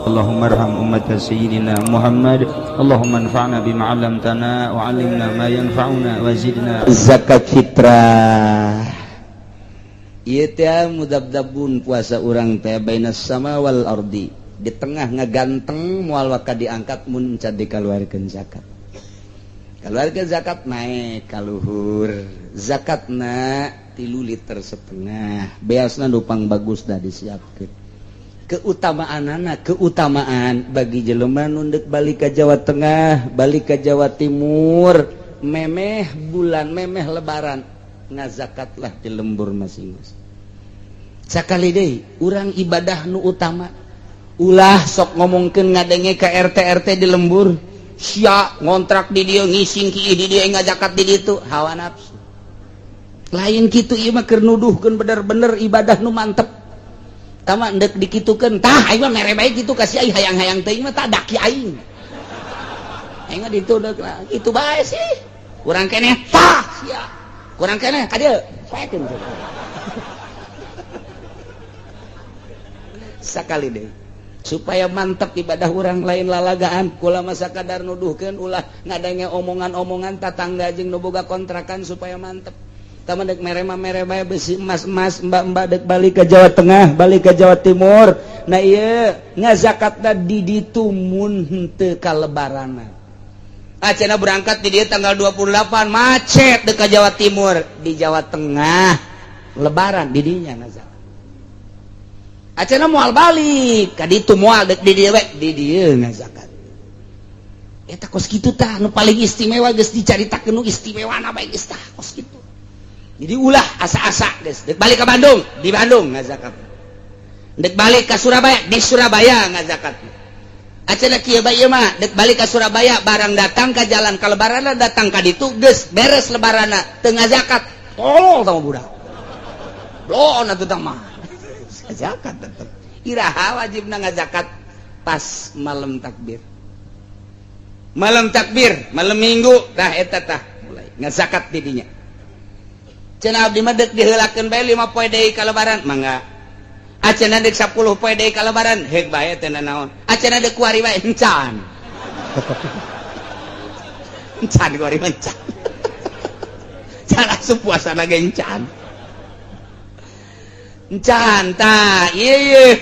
اللهم ارحم أمة سيدنا محمد. اللهم انفعنا بما علمتنا وعلمنا ما ينفعنا وزدنا. Zakat fitrah ieu teh mudabdabun, puasa urang teh bainas sama wal ardi, di tengah ngaganteng, moal waka diangkat mun can dikaluarkeun zakat. Keluarga zakat naik kaluhur, zakatna 3,5 liter. Beasna nu pang bagus dah disiapkan. Keutamaan anak, keutamaan bagi jelema nu ndek balik ke Jawa Tengah, balik ke Jawa Timur, memeh bulan, memeh Lebaran, ngazakatlah di lembur masing-masing. Sakali deui, urang ibadah nu utama, ulah sok ngomongkeun ngadenge ke RT RT di lembur, sia ngontrak di dia, ngising ki di dia, ngazakat di ditu, hawa nafsu. Lain kitu, ieu mah keur nuduhkeun bener-bener ibadah nu mantep. Tama ndek dikitukeun tah, aing mah mere bae kitu kasih aing, hayang-hayang teuing mah tah daki aing. Aing mah ditu deuk kitu bae sih. Kurang keneh tah sia. Kurang keneh ka dieu. Poekeun. Sakali deui, supaya mantap ibadah orang, lain lalagaan. Kula masa kadar nuduhkeun, ulah ngadenge omongan-omongan tatangga jeung nu boga kontrakan, supaya mantep. Tama dek mere mah mere bae, besi emas-emas, mbak-mbak dek balik ke Jawa Tengah, balik ke Jawa Timur. Nah, iya, ngazakatna di ditu mun henteu kalebaranna. Acana berangkat di dia tanggal 28, macet dek ke Jawa Timur, di Jawa Tengah Lebaran, di dinya ngazakat. Acana moal balik ka ditu, moal dek di dieu we, di dieu ngazakat. Eta kos kitu tah nu paling istimewa. Geus dicaritakeun nu istimewana bae geus tah kos kitu. Jadi ulah asa-asa geus dek balik ke Bandung, di Bandung ngazakat. Dek balik ke Surabaya, di Surabaya ngazakat. Acana kieu bae ieu mah, dek balik ke Surabaya, barang datang ke jalan ka Lebaranna, datang ka ditu geus beres Lebaranna, teu ngazakat, tolol tah budak. Blon atuh tah mah. Zakat tetep. Iraha wajibna ngazakat? Pas malam takbir. Malam takbir, malam Minggu tah, eta tah mulai ngazakat di dinya. Cenah abdi mah deuk diheulakeun bae 5 poe deui ka Lebaran, mangga. Acenah deuk 10 poe deui ka Lebaran, heuk bae, teu naon. Acenah deuk kuari bae, encan. Encan kuari mah encan. Can asup puasa ge encan. Encan tah, ieu ieu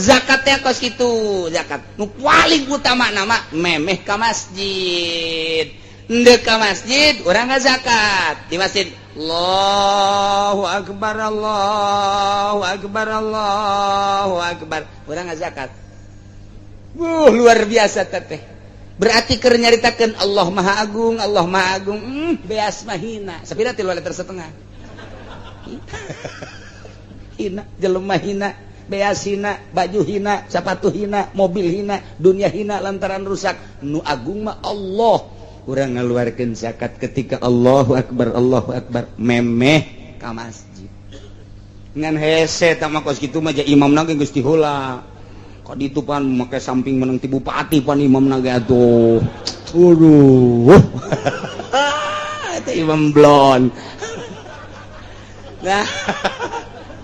zakat teh kos kitu, zakat. Nu paling utama nama memeh ka masjid. Ndek ka masjid, urang ngazakat di masjid. Allahu akbar, Allahu akbar, Allahu akbar. Urang ngazakat. Luar biasa teteh. Berarti keur nyaritakeun Allah Maha Agung, Allah Maha Agung. Beas mah hina. Sapira 3,5 liter. Hina, jelema hina, beas hina, baju hina, sepatu hina, mobil hina, dunia hina lantaran rusak. Nu agung mah Allah. Urang ngaluarkeun zakat ketika Allahu akbar, Allahu akbar, memeh ka masjid. Ngan hese tah mah kos kitu mah, ja imamna ge geus diheula. Ka ditu pan make samping menang ti bupati pan imamna ge atuh. Aduh. Eta imam blon. Nah,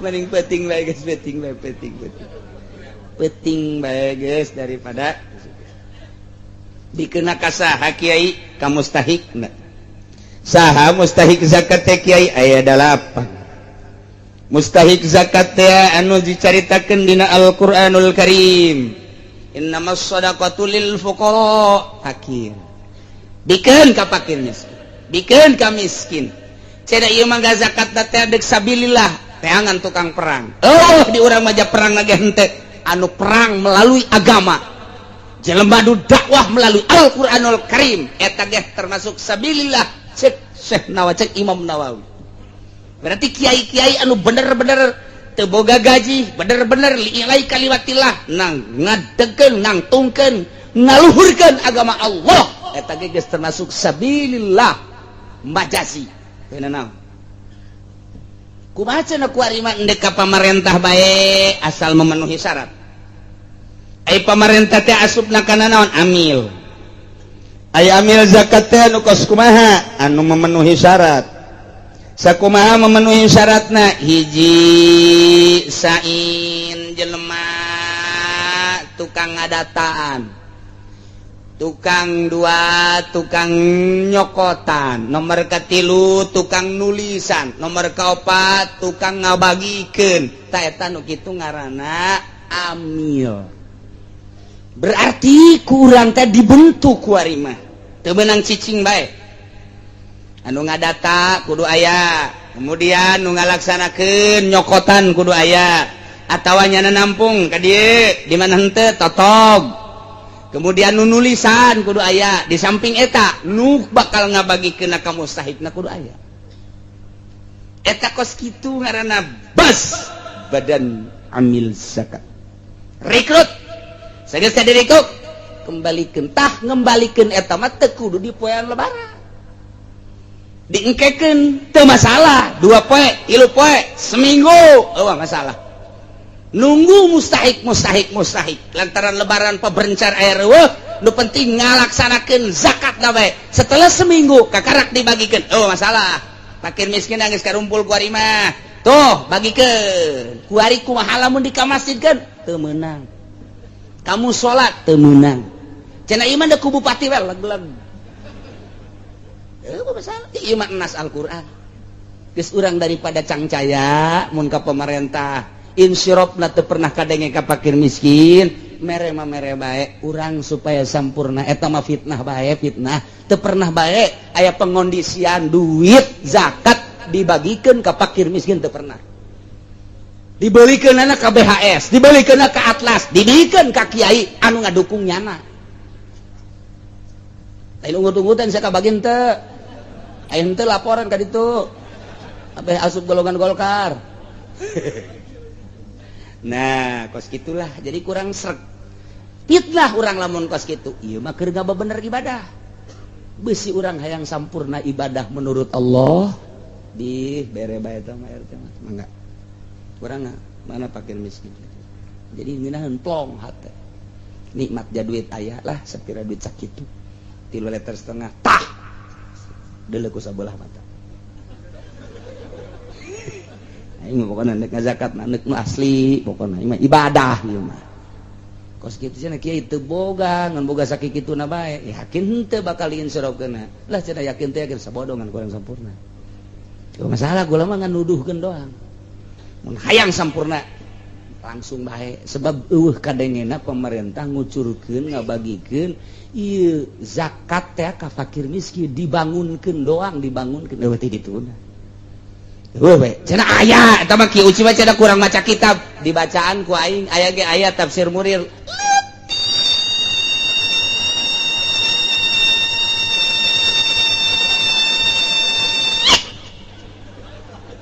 mending penting bae geus, penting bae, penting penting. Penting bae geus daripada dikena ka saha, Kiai, ka mustahik. Saha mustahik zakat teh, Kiai? Aya dalapan mustahik zakat teh anu dicaritakeun dina Al-Qur'anul Karim. Innamas shadaqatu lil fuqara, fakir, bikeun ka fakir miskin, bikeun ka miskin. Cenah ieu mah zakat teh deuk sabilillah, teangan tukang perang. Oh, di urang mah perang lagi henteu, anu perang melalui agama, jelema nu dakwah melalui Al-Qur'anul Karim, eta ge termasuk sabilillah, cek Syekh Nawawi, cek Imam Nawawi. Berarti kiai-kiai anu bener-bener teu boga gaji, bener-bener li'ilai kalimatillah, nang ngadegeun, nangtungkeun, ngaluhurkeun agama Allah, eta ge geus termasuk sabilillah majazi. Teu naon, kumaha cenah kuari mah, endek ka pamarentah bae asal memenuhi syarat. Ai pamarentah teh asupna kana naon? Amil. Ai amil zakat teh anu kos kumaha? Anu memenuhi syarat. Sakumaha memenuhi syaratna? Hiji, sain jelema. tukang ngadataan, tukang dua tukang nyokotan, nomor katilu tukang nulisan, nomor kaopat tukang ngabagikeun. Ta eta nu kitu ngaranna amil. Berarti kurang teh dibentuk kuari mah teu meunang cicing bae. Anu ngadata kudu aya, kemudian nu ngalaksanakeun nyokotan kudu aya, atawa nyana nampung ka dieu di mana henteu totog. Kemudian nu nulisan kudu aya, di samping eta nu bakal ngabagikeun ka mustahikna kudu aya. Eta kos kitu ngaranna bas badan amil zakat. Rekrut sageus ka direkrut kembalikeun, tah ngembalikeun eta mah teu kudu di poean lebaran. Diengkekeun teu masalah, 2 poe, 3 poe, seminggu eueuh masalah. Nunggu mustahik mustahik mustahik lantaran lebaran peberencar air eueuh, nu penting ngalaksanakeun zakat na bae. Setelah seminggu kakarak dibagikeun, oh masalah. Fakir miskin geus karumpul ku ari mah, tuh bagikeun. Kuari kumaha lamun di ka masjidkeun teu meunang. Kamu salat teu meunang. Cenah ieu mah ku bupati we leg-leg. Eueuh masalah, ieu mah nas Al-Qur'an. Geus urang daripada cangcaya mun ka pemerintah insirofna teu pernah kadenge ka fakir miskin, mere mah mere bae urang supaya sampurna. Eta mah fitnah bae, fitnah teu pernah bae aya pengondisian duit zakat dibagikeun ka fakir miskin, teu pernah. Dibelikeun ka BHS, dibelikeun ka Atlas, dibelikeun ka kiai anu ngadukung nyana. Lain ungut-ungutan saya kabagin teu aya henteu laporan ka ditu abeh asup golongan Golkar. Nah, kos gitulah, jadi kurang sreg. Fitnah urang lamun kos kitu. Ieu mah keur bener ibadah. Besi urang hayang sampurna ibadah menurut Allah di bere bae eta mah RT mah mangga. Urang mana fakir miskin. Jadi ngeunaheun plong hate. Nikmat ja duit aya lah sapira duit sakitu. 3,5 liter tah. Deuleu ku sabelah mata. Aing pokona nek ngazakat nek nu asli pokona ieu mah ibadah ieu mah. Kos kitu cenah kiai teu boga ngan boga sakikituna bae. Yakin henteu bakal diinsyarofkeunna. Lah cenah yakin teh yakin sabodongan kurang sampurna. Teu masalah gula mah ngan nuduhkeun doang. Mun hayang sampurna langsung bae sebab eueuh kadengena pemerintah ngucurkeun ngabagikeun ieu zakat teh ka fakir miskin dibangunkeun doang, dibangunkeun eueuh teh dituna. Cenah aya eta mah Ki Uci mah cenah kurang maca kitab, dibacaan ku aing aya ge aya tafsir Murir.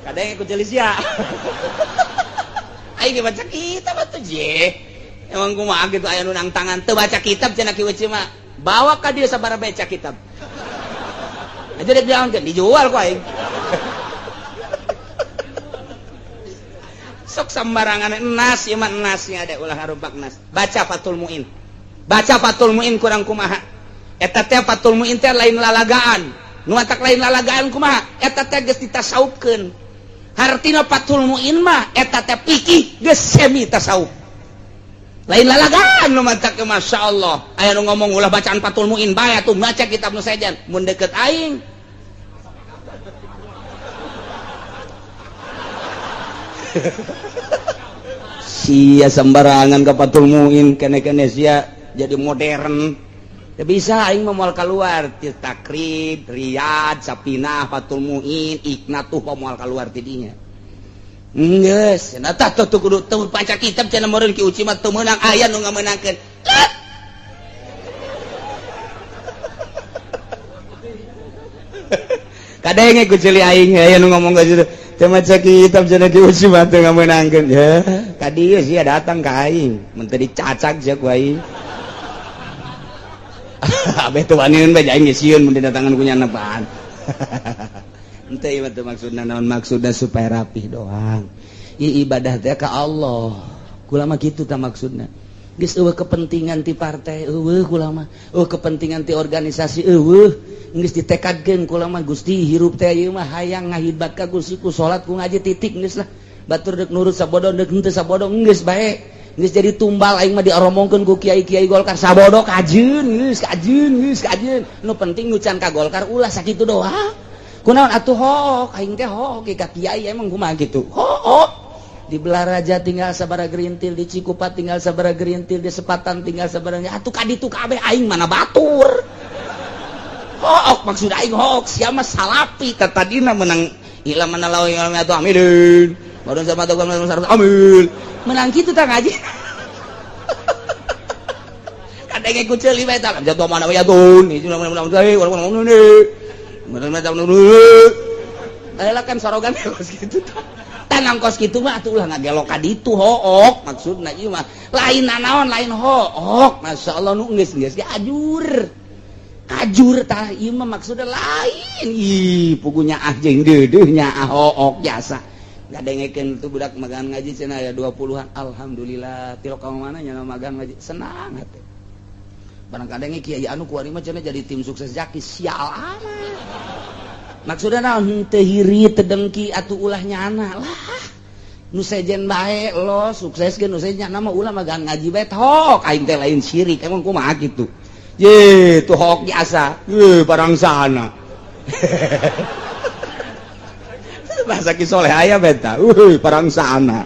Kadang ku sia. Aing ge baca kitab atuh je. Emang kumaha kitu aya nu nang tangan teu baca kitab cenah Ki Uci mah. Bawa ka dieu sabaraha baca kitab. Aja dek diangkeun dijual ku aing. Sok sembarangan enas ieu mah enasnya ada ulah harubak nas. Baca Fathul Muin. Baca Fathul Muin kurang kumaha. Eta teh Fathul Muin teh lain lalagaan. Nu matak lain lalagaan kumaha? Eta teh geus ditasawufkeun. Hartina Fathul Muin mah eta teh fikih geus semi tasawuf. Lain lalagaan nu matak masyaallah. Aya nu ngomong ulah bacaan Fathul Muin bae atuh maca kitab nu sejen. Mun deket aing sia sembarangan ke Fathul Muin kene-kene sia jadi modern. Ya bisa aing mah moal keluar ti Takrib, Riyad, Sapinah, Fathul Muin, Iknatuh moal keluar ti dinya. Geus, cenah tah tuh kudu teu baca kitab cenah meureun Ki Uci mah teu meunang aya nu ngamenangkeun. Kadenge ku ceuli aing aya nu ngomong ka situ. Teu maca kitab cenah Ki Uci mah teu ngamenangkeun. Ya, ka dieu sia datang ka aing, mun teu dicacag sia ku aing. Abeh teu waniun bae aing geus sieun mun didatangan ku nyana apaan. Henteu ieu mah teu maksudna naon, maksudna supaya rapih doang. Ieu ibadah teh ka Allah. Kula mah kitu tah maksudna. Geus eueuh kepentingan ti partai eueuh kula mah, eueuh kepentingan ti organisasi eueuh. Geus ditekadkeun kula mah Gusti hirup teh ieu mah hayang ngahidmat ka Gusti ku salat ku ngaji titik geus lah. Batur deuk nurut sabodo deuk henteu sabodo geus bae. Geus jadi tumbal aing mah dioromongkeun ku kiai-kiai Golkar sabodo kajeun geus kajeun geus kajeun. Nu penting nu can ka Golkar ulah sakitu doang. Kunaon atuh hook aing teh hook ka kiai emang kumaha kitu. Hook. Di Belaraja tinggal sabara gerintil, di Cikupa tinggal sabara gerintil, di Sepatan tinggal sabara atuh ka ditu kabeh aing mana batur. Hook maksud aing hook sia mah salapi tadina menang ila mana lawan atuh amilin. Baru sama tuh amin. Menang kitu tah ngaji. Kadenge ku ceuli bae tah jatuh mana ya tun. Ayeuna kan sorogan kos kitu tah. Tanang kos kitu mah atuh ulah ngagelok ka ditu hook maksudna ieu mah. Lain nanaon lain hook. Masyaallah nu geus-geus ge ajur. Ajur tah ieu mah maksudna lain. Ih pugunya ah jeung deudeuh nya ah hook jasa. Ngadengekeun tuh budak magang ngaji cenah aya 20-an. Alhamdulillah tilok ka mana nya magang ngaji senang hate. Barang kadenge kiai anu kuari mah cenah jadi tim sukses Zaki sial amat. Maksudna naon teu hiri teu dengki atuh ulah nyana lah. Nu sejen bae lo sukses ge nu sejen mah ulah magang ngaji bae tok aing teh lain syirik emang kumaha kitu. Ye tuh hook biasa. Ye barang sana. Bahasa Ki Soleh aya beta. Uhuy parang sana.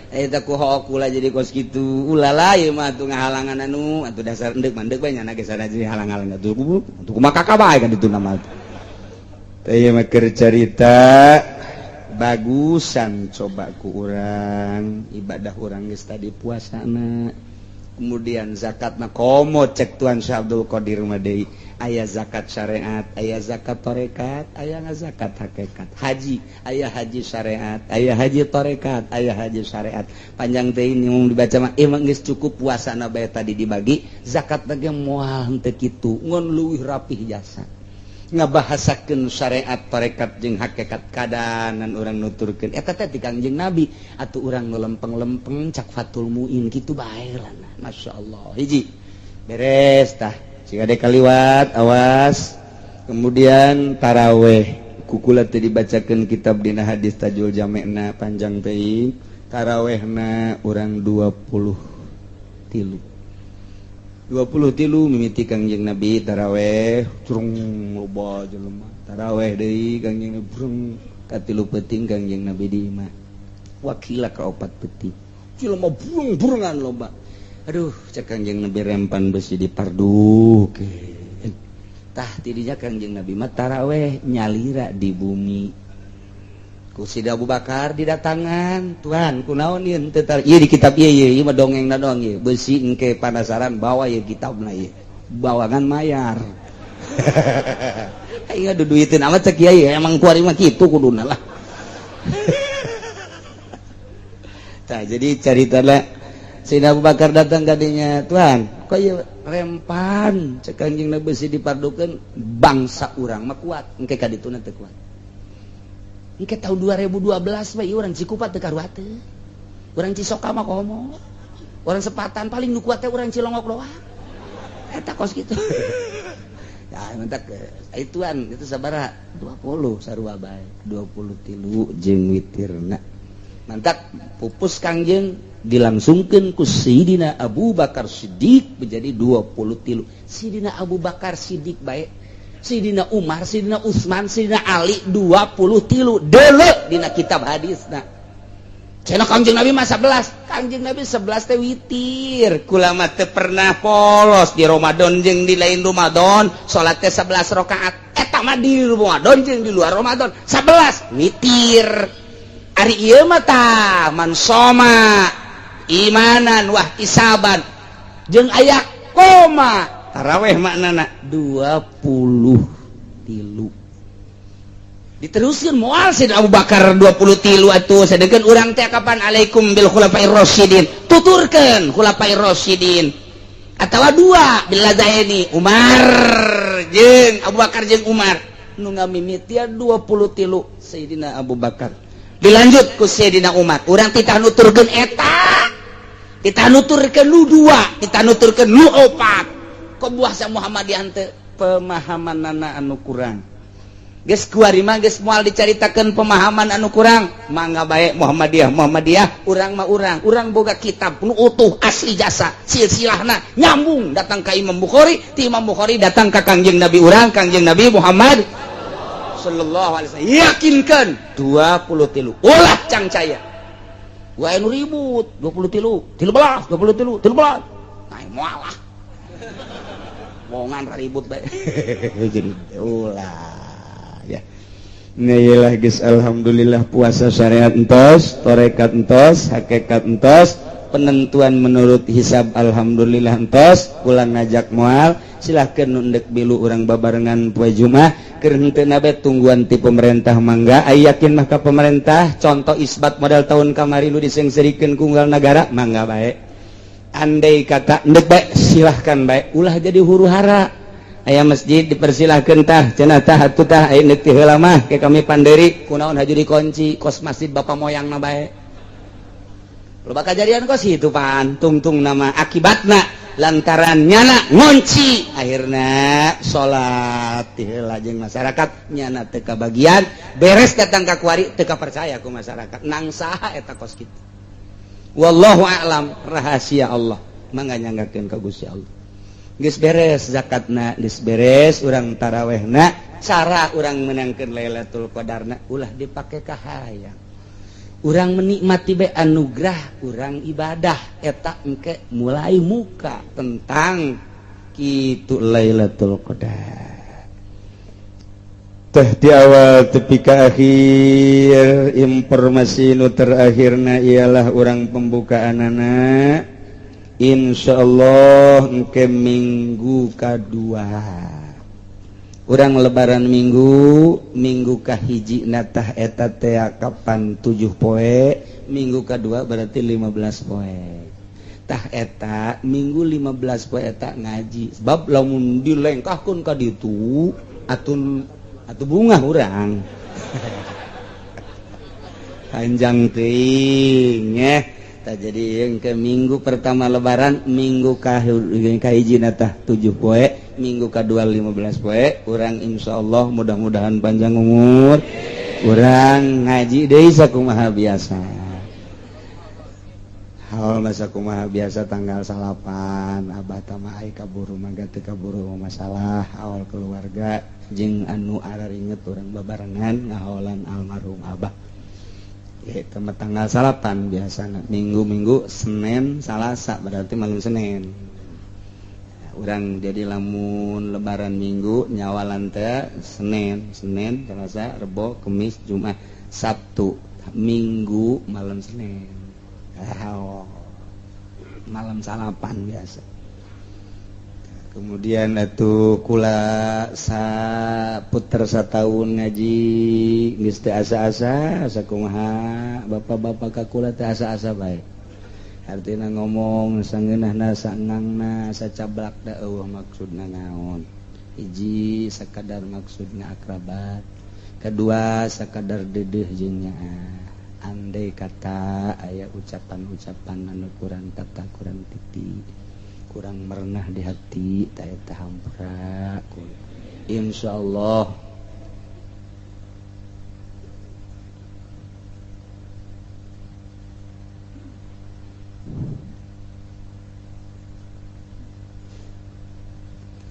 Eta ku hook ulah jadi kos kitu. Ulah lah ieu mah atuh ngahalangan anu atuh dasar endek mandek bae nya geus ada jadi halang-halang atuh atuh kumaha kakak bae kan ditu nama. Teh ieu mah keur carita bagusan coba ku urang ibadah urang geus tadi puasana. Kemudian zakatna komo cek Tuan Syekh Abdul Qadir mah deui. Aya zakat syariat, aya zakat tarekat, aya zakat hakikat. Haji, aya haji syariat, aya haji tarekat, aya haji syariat. Panjang teh ini mau dibaca mah emang geus cukup puasana bae tadi dibagi, zakat ge moal henteu kitu, ngon leuwih rapih jasa. Ngabahasakeun syariat, tarekat jeung hakikat kadanan urang nuturkeun. Eta teh ti Kangjeng Nabi, atuh urang nu lempeng-lempeng cak Fathul Muin kitu bae lah. Masyaallah. Hiji. Beres tah. Jika ada kaliwat awas. Kemudian taraweh kukula teu dibacakeun kitab dina hadis Tajul Jamena panjang teuing. Tarawehna urang 23. 23 mimiti Kangjeng Nabi taraweh curung loba jelema. Taraweh deui Kangjeng Nabi brung katilu peuting Kangjeng Nabi di imah. Wakila ka opat peuting. Jelema burung-burungan loba. Aduh, cek Kangjeng Nabi rempan besi dipardukeun. Tah tidinya Kangjeng Nabi mah taraweh nyalira di bumi. Ku Sida Abu Bakar didatangan, "Tuhan, kunaon ieu teu tar ieu di kitab ieu ieu mah dongengna doang ieu. Besi engke panasaran bawa ieu kitabna ieu. Bawangan mayar." Aing duduiteun amat cek kiai, emang kuari mah kitu kuduna lah. Tah jadi caritana Sayyidina Abu Bakar datang kadinya, "Tuhan, kok ieu rempan cek Kangjeng Nabi besi dipardukeun bangsa urang mah kuat, engke ka dituna teu kuat." Engke tahun 2012 we urang Cikupa teu karuateun. Urang Cisoka mah komo. Urang Sepatan paling nu kuat teh urang Cilongok doang. Eta kos kitu. Ya mentak ituan itu sabaraha 20 sarua bae, 23 jeung witirna. Mantak pupus Kangjeng dilangsungkeun ku Sayyidina Abu Bakar Siddiq menjadi 23. Sayyidina Abu Bakar Siddiq bae, Sayyidina Umar, Sayyidina Utsman, Sayyidina Ali 23 deuleu dina kitab hadisna. Cenah Kangjeng Nabi mah 11. Kangjeng Nabi 11 teh witir. Kula mah teu pernah polos di Ramadan jeung di lain Ramadan, salat teh 11 rakaat. Eta mah di Ramadan jeung di luar Ramadan 11 witir. Ari ieu mah tah man soma imanan wah isaban jeung aya koma taraweh maknana 23. Diteruskeun moal Sayyidina Abu Bakar 23 atuh sedengkeun urang teh kapan alaikum bil khulafair rasyidin tuturkeun khulafair rasyidin atawa dua bil ladaini Umar jeung Abu Bakar jeung Umar nu ngamimitian 23 Sayyidina Abu Bakar dilanjut ku Sayyidina Umar. Urang titah nuturkeun eta, titah nuturkeun nu dua, titah nuturkeun nu opat. Kok buah sa Muhammadiyah teh pemahamanana anu kurang. Geus kuari mah geus moal dicaritakeun pemahaman anu kurang. Mangga bae Muhammadiyah Muhammadiyah, urang mah urang. Urang boga kitab nu utuh asli jasa silsilahna nyambung datang ka Imam Bukhari, ti Imam Bukhari datang ka Kangjeng Nabi urang, Kangjeng Nabi Muhammad sallallahu alaihi wasallam. Yakinkan 23 ulah cangcaya. Wae nu ribut 23, 13, 23, 13. Nah, moal lah. Wongan ribut bae. Jadi ulah ya. Nah, geus alhamdulillah puasa syariat entos, torekat entos, hakikat entos, penentuan menurut hisab alhamdulillah entos, pulang ngajak moal, silahkan nu ndek bilu urang babarengan poe Jumat, keur henteu bae tungguan ti pemerintah mangga, aya yakin mah ka pemerintah, contoh isbat model tahun kamari nu disengserikeun ku unggal nagara, mangga bae. Andai kata ndek bae silahkan bae, ulah jadi huru hara. Aya masjid dipersilahkan tah cenah tah atuh tah aya neuk ti heula mah ke kami panderi kunaon haju dikunci kos masjid bapak moyangna bae. Loba kajadian kos itu pan tungtung nama akibatna lantaran nyana ngunci akhirna salat ti heula jeung masyarakat nyana teu kabagian beres datang ka kuari teu kapercaya ku masyarakat nang saha eta kos kitu. Wallahu a'lam, rahasia Allah mangga nyanggakeun ka Gusti Allah. Geus beres zakatna, geus beres urang tarawehna, cara urang menangkeun Lailatul Qadarna ulah dipake ka hayang. Urang menikmati bae anugerah urang ibadah eta engke mulai muka tentang kitu Lailatul Qadar. Teh di awal tepi ka akhir informasi nu terakhirna ialah urang pembukaanana insyaallah engke minggu kadua. Urang lebaran minggu, minggu kahiji natah eta teh kapan 7 poe, minggu kadua berarti 15 poe. Tah eta minggu 15 poe eta ngaji. Sebab lamun dilengkahkeun ka ditu atun atuh bungah urang. Panjang teuing nya. Tah jadi yang ke minggu pertama lebaran, minggu kahiji natah 7 poe, minggu kedua 15 poe, urang insyaallah mudah-mudahan panjang umur, urang ngaji deui sakumaha biasa. Haul mah sakumaha biasa tanggal 9 abah tama ai kaburu mangga teu kaburu masalah awal keluarga jeung anu araringet urang babarengan ngahaolan almarhum abah. Ya, tanggal 9 biasa minggu-minggu Senin Salasa berarti malam Senin. Urang jadi lamun lebaran minggu nyawalan teh Senin, Senin, Selasa, Rebo, Kemis, Jumat, Sabtu, Minggu malam Senin. Oh, malam salapan biasa. Kemudian atuh kula saputer sataun ngaji geus teu asa-asa sakumaha bapak-bapak ka kula teh asa-asa bae. Artina ngomong sangeunahna sangangna sacablak da eueuh maksudna naon. Hiji sakadar maksudna akrabat, kedua sakadar deudeuh jeung nyaah. Andai kata aya ucapan-ucapan anu kurang tata kurang titi, kurang merenah di hati, ta eta hampura. Insyaallah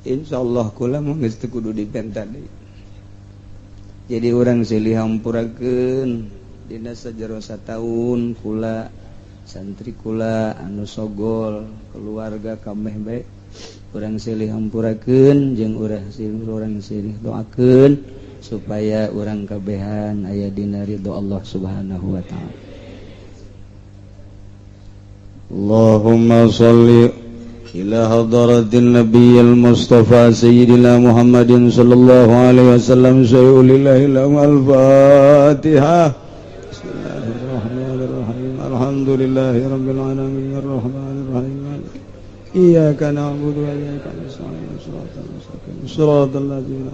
insyaallah kula mah geus teu kudu dipenta deui. Jadi urang silih hampurakeun dina sajero sataun kula santri kula anu sogol keluarga kameh bae urang silih hampurakeun jeung urang silih doakeun supaya urang kabehan aya dina ridho Allah Subhanahu wa taala. Allahumma shalli ila hadratin nabiyil mustafa sayyidina Muhammadin sallallahu alaihi wasallam sayyidil al-Fatihah. Alhamdulillahi rabbil alamin arrahmanir rahim iyyaka na'budu wa iyyaka nasta'in shiratal mustaqim shiratal ladzina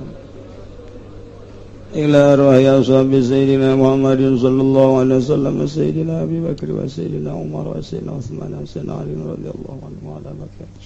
ila arwahi ashabi sayyidina Muhammadin sallallahu alaihi wasallam sayyidina Abi Bakr wa sayyidina Umar wa sayyidina Utsman wa sayyidina Ali radhiyallahu anhu wa ala barakatuh.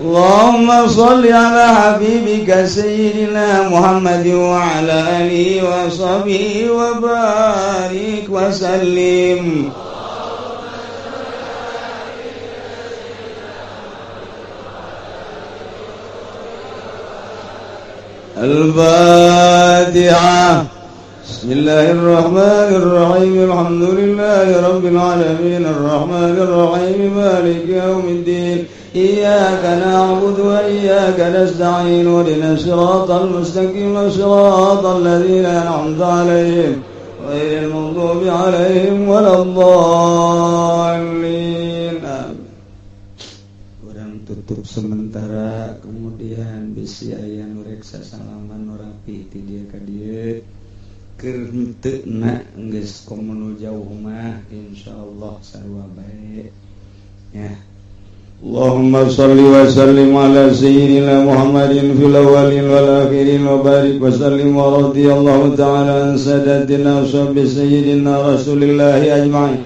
اللهم صل على حبيبك سيدنا محمد وعلى آله وصحبه وبارك وسلم. الفاتحة. بسم الله الرحمن الرحيم. الحمد لله رب العالمين الرحمن الرحيم مالك يوم الدين إياك نعبد وإياك نستعين اهدنا الصراط المستقيم صراط الذين أنعمت عليهم غير المغضوب عليهم ولا الضالين. Orang tutup sementara, kemudian bisi aya nu rek sasalaman nu rapi ti dieu ka dieu keur henteu na geus komo nu jauh mah insyaallah sarua bae ya. Allahumma salli wa sallim ala sayyidina Muhammadin fil awwalin wal akhirin wa barik wa sallim wa radiyallahu ta'ala an sadatina wa sayyidina Rasulillahi ajma'in.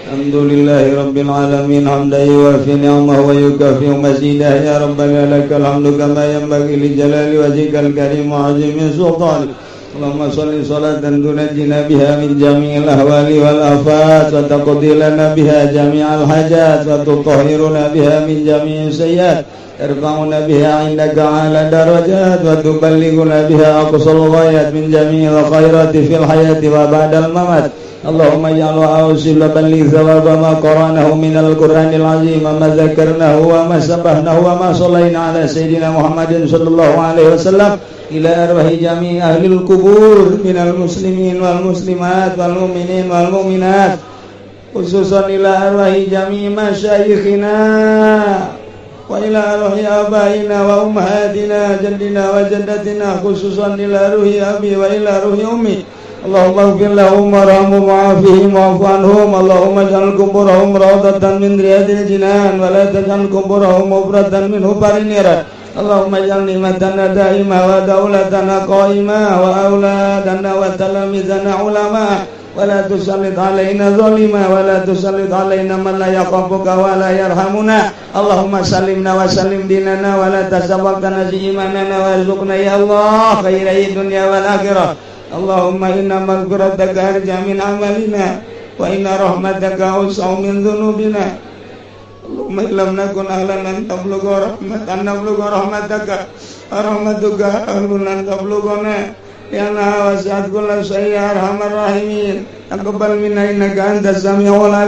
Alhamdulillahi rabbil alamin hamdan yuwafi ni'amahu wa yukafi mazidah. Ya rabbana lakal hamdu kama yanbaghi li jalali wajhikal karim wa 'azimi sultanik. Allahumma sholli salatan tunajjina biha min jami'il ahwali wal afat wa taqdi lana biha jami'al hajat wa tutahhiruna biha min jami'is sayyiat tarfa'una biha 'indaka 'ala darajat wa tuballighuna biha aqsal ghayat min jami'il khairati fil hayati wa ba'dal mamat. Allahumma ij'al awsil balligh thawaba ma qara'nahu minal Qur'anil azim ma dzakarnahu wa ma sabbahnahu wa ma shallaina ala sayyidina Muhammadin sallallahu alaihi wasallam ila arwahi jami' ahlil kubur minal muslimin wal muslimat wal mu'minin wal mu'minat khususan ila arwahi jami' masyayikhina wa ila arwahi abaina wa ummahatina jaddina wa jaddatina khususan ila ruhi abi wa ila ruhi ummi. Allahumma ighfir lahum warhamhum wa'afihim wa'fu anhum. Allahumma ij'al kuburahum rawdatan min riyadil jinan wa la taj'al kuburahum mufratan min hufarin niran. Allahumma ij'al ni'matana da'imah wa daulatana qa'imah wa auladana wa talamizana ulama wa la tusallit alaina zalima wa la tusallit alaina man la yakhafuka wa la yarhamuna. Allahumma sallimna wa sallim dinana wa la tasawwaqna imanana warzuqna ya Allah khairai dunya wal akhirah. Allahumma inna maghfirataka arja min amalina wa inna rahmataka awsa'u min dhunubina. Allahumma illam nakun ahlan an tablugha rahmatan nablugha rahmataka rahmatuka ahlun an tablughana ya anna wasi'at kulla syai'in ya arhamar rahimin. Taqabbal minna innaka antas samiul alim.